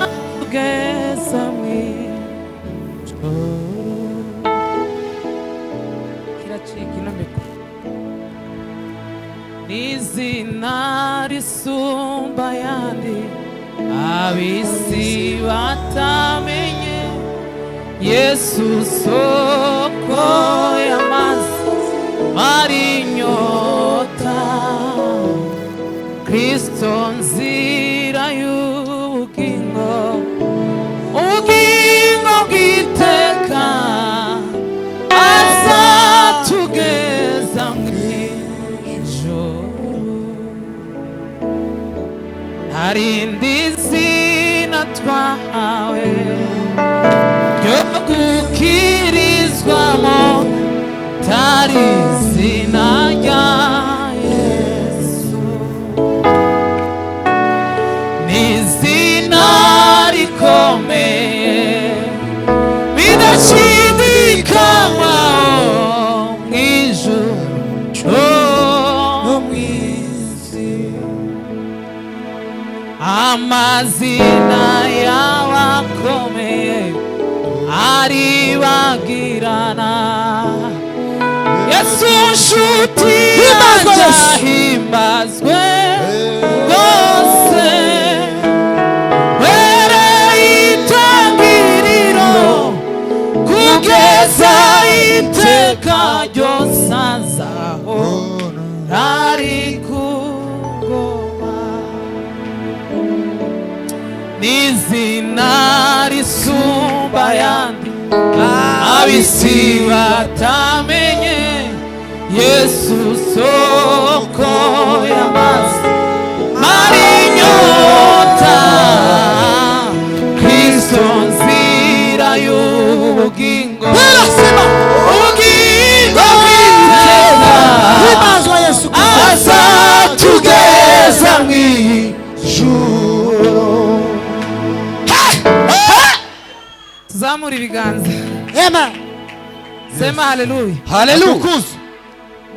Azatugeza mw'ijuru. Kiracika ino mikoro. N'izina risumba ayandi ab'isi batamenye, Yesu soko y'amazi mara inyota, Kristo nzira y'ubugingo, ubugingo bw'iteka, azatugeza mw'ijuru. Hari indi zina twahawe ryo gukirizwamo tari izina rya Yesu, ni izina rikomeye bidashidikanywaho mw'ijuru No mw'isi. Amazina y'abakomeye aribagirana, Yesu nshuti Himbazwa yanjye, Yesu. Ahimbazwe rwose, uhereye itangiriro kugeza iteka ryose, azahora ari ku ngoma. N'izina risumba ayandi ab'isi batamenye, Yesu soko y'amazi mara inyota, Kristo nzira y'ubugingo, Sema. Ubugingo bw'iteka, Himbazwa Yesu Kristo. Azatugeza mw'ijuru. Tuzamura ibiganza. Amen. Sema haleluya. Haleluya.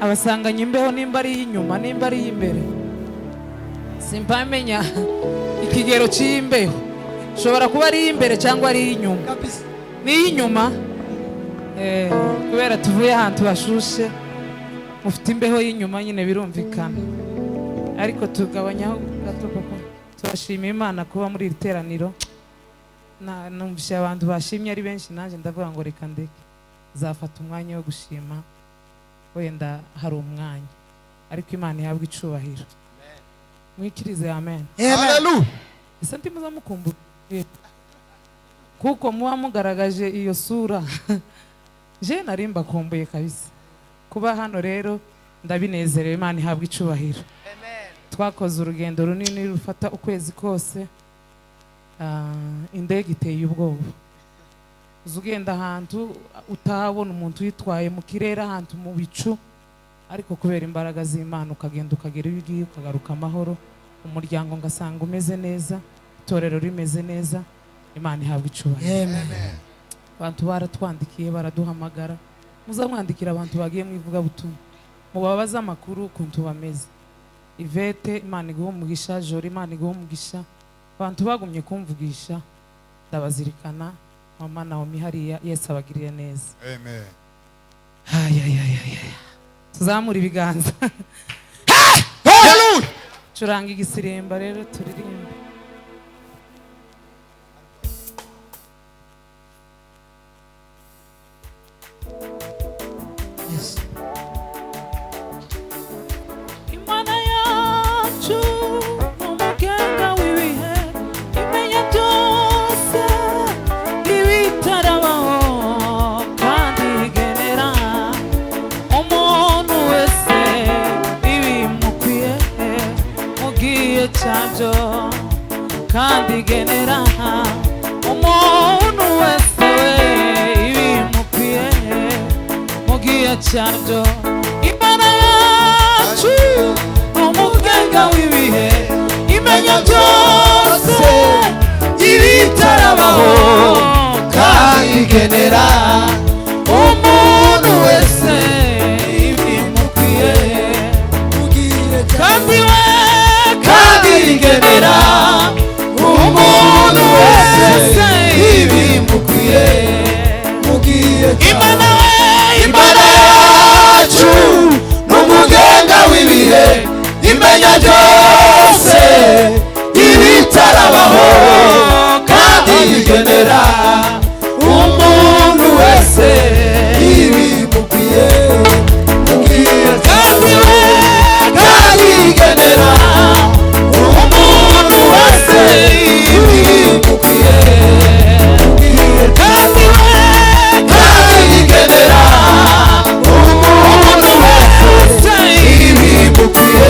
Abasanganya imbeho, nimba ari iy'inyuma, nimba ari iy'imbere, simpamenya ikigero cy'imbeho. Ishobora kuba ari iy'imbere cyangwa ari iy'inyuma. Kabisa. Ni iy'inyuma. Kubera tuvuye ahantu hashushe, mufite imbeho y'inyuma nyine, birumvikana, ariko tugabanyaho gato papa. Turashima Imana kuba muri iri teraniro. Numvise abantu bashimye ari benshi, nanjye ndavuga ngo reka ndeke nzafata umwanya wo gushima, wenda hari umwanya, ariko Imana ihabwe icubahiro. Mwikirize amen. Amen. Haleluya. Ese ntimuza mukumbura kuko muba mugaragaje iyo sura? Je nari mbakumbuye kabisa. Kuba hano rero ndabinezerewe, Imana ihabwa icubahiro. Twakoze urugendo runini rufata ukwezi kose. Indege iteye ubwoba, uza ugenda ahantu utahabona umuntu uyitwaye mu kirere, ahantu mu bicu, ariko kubera imbaraga z'Imana ukagenda, ukagera iyo ugiye, ukagaruka amahoro, umuryango ngasanga umeze neza, itorero rimeze neza. Imana ihabwa icubahiro. Amen. Abantu baratwandikiye, baraduhamagara. Muzamwandikira abantu bagiye mu ivugabutumwa, mubabaze amakuru ukuntu bameze. Ivete, Imana iguhe umugisha. Jori, Imana iguhe umugisha. Abantu bagumye kumvugisha, ndabazirikana. Mama Naomi hariya, Yesu abagiriye neza. Amen. Ay, ay, ay, ay, ay. Tuzamura ibiganza. Haleluya. Curanga igisirimba rero turirimbe. Yes. Imana yacu umugenga w'ibihe, imenya byose ibitarabaho, kandi igenera umuntu wese ibimukwiye mu gihe cyabyo, kandi igenera umuntu wese we ibimukwiye mu gihe cyabyo. Imana yacu umugenga w'ibihe, imenya byose ibitarabaho, Kandi igenera umuntu wese ibimukwiye. Mugihe Kandi we Kandi igenera. Imenya byose ibitarabaho, kandi igenera umuntu wese ibimukwiye. Kandi we, kandi igenera umuntu wese ibimukwiye. Kandi we, kandi igenera umuntu wese ibimukwiye.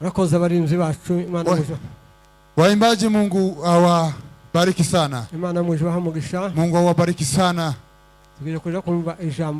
Urakoze abarinzi bacu, Imana muje. Waimbaji, Mungu awabariki sana. Imana muje ibahe umugisha. Mungu awabariki sana. Tugiye kuja kumva ijambo.